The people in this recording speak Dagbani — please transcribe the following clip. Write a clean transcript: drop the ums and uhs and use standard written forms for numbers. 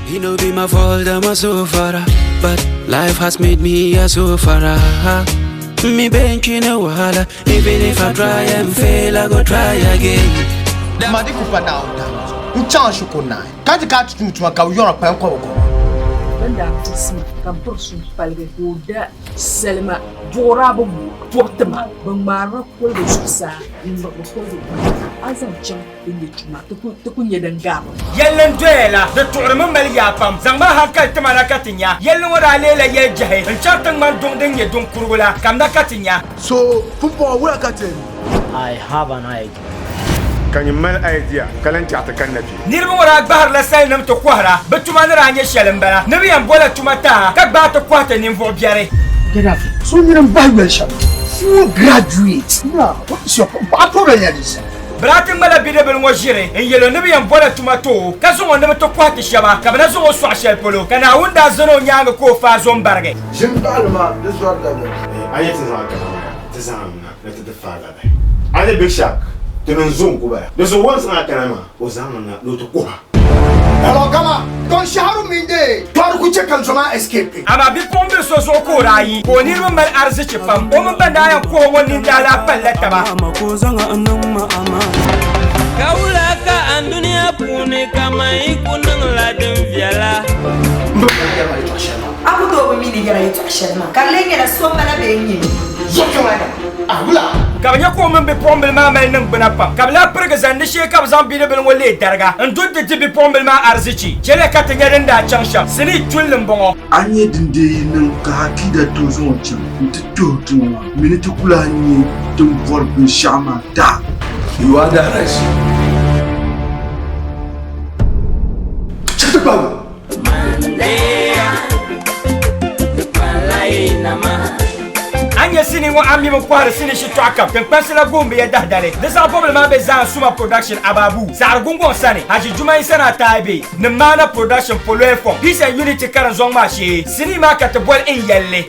It no be my fault I'm a sufferer, but life has made me a sufferer. Me bench in a wahala, even if I try and fail, I go try again. Ma di ku pa Naawuni dama zuɣu n-chaŋ shikuru naai, ka ti ka ti tum tuma ka bɛ yɔri kpalim kɔbigɔba. Bɛ ni daa puɣisi ma ka m piri sum paligi, ka o da salima duɣira bi bɔbi ti ma. Bɛ ŋmaarila koligu zuɣusaa n-liɣiri koligu gbuni, a zaŋ chaŋ din nyɛ tuma ti ku nyɛ din gabi. Yɛlli n-doya la, di tuɣirimi mali yaa pam. Zaŋmi a hankali ti ma na ka ti nya. Yɛlli ŋɔ daa leela yɛl jɛhi n-chari ti ŋmani duŋ din nyɛ duŋ kurigu la. Kamina ka ti nya. So pumpɔŋɔ wula ka ti yɛn niŋ? I have an idea. Ka nyin mali idea ka lan chaɣ ti kanna kpe. Niriba ŋɔ daa gbahirila salinim ti kɔhira. Bɛ tuma ni daa nyɛ shɛli m-bala, ni bɛ yɛn bola tuma ti a, ka gbaai ti kɔhi ti ninvuɣ biɛri. Gaddafi, so nyini m-bahi yoli shɛm, full graduate. Now, what is your problem here this? Bɛ daa ti ŋmala bidibbil ŋɔ ʒiri n-yɛl o ni bɛ yɛn bola tuma ti o, ka zaŋ o ni bɛ ti kɔhi ti shɛba, ka bɛ na zaŋ o sɔɣi shɛli polo, ka Naawuni daa zani o nyaaŋa ka o faai zo m-barigi. Ʒini baɣili ma di zɔri dabiɛm. A nya ti zaŋ a kana maa ya, ti zaŋ a mi na ni ti ti faag a bahi. A nya Big Shark, ti ni zo n-ku ba ya. Di zuɣu o ni zaŋ a kana maa, o zaŋ mi na ni o ti kuh a. Hello gama, don shaharu mini dee tɔri ku che ka n zo maa escape. Amaa bipuɣimbil so zuɣu ka o daa yi, ka o niriba mali arizichi pam. O mini ban daa yɛn kuhi o ŋɔ nini daa lahi palila taba. Ka wula ka andunia puuni kaman yi ku niŋla din viɛla? A ku tooi bi mi ni yɛra yɛtɔɣ shɛli maa, ka di lee nyɛla so m-bala bee n-nyɛ ni? Ka bɛ nya ka o mini bipuɣimbila maa mali niŋgbuna pam, ka bɛ lahi pirigi zani di shee ka bɛ zaŋ bidibila ŋɔ leei dariga n-du nti ti bipuɣimbila maa arizichi. Chɛliya ka ti nya din daa chaŋ shɛm. Sinii tulli m-bɔŋɔ. A nya din dee yi niŋ ka hakida tooi zaŋ o chaŋ nti tuhi tuma maa mi ni ti ku lahi nya din bɔri binshɛɣu maa daa. You are the arrest. Chɛ ti gbaagi o. A nya sinii ŋɔ a mi bi kɔhiri sinii shitɔɣu kam tiŋkpansi la guhim bi ya dahidali. Di zaɣ bɔbili maa be Zaan Suma Production Ababu, Saɣiri Gungɔŋ sani, Haji Jumai Sanaa Taibe, ni Maana Production Poloya Fɔŋ, Peace and Unity karinzɔŋ maa shee. Sinii maa ka ti boli n yɛlli.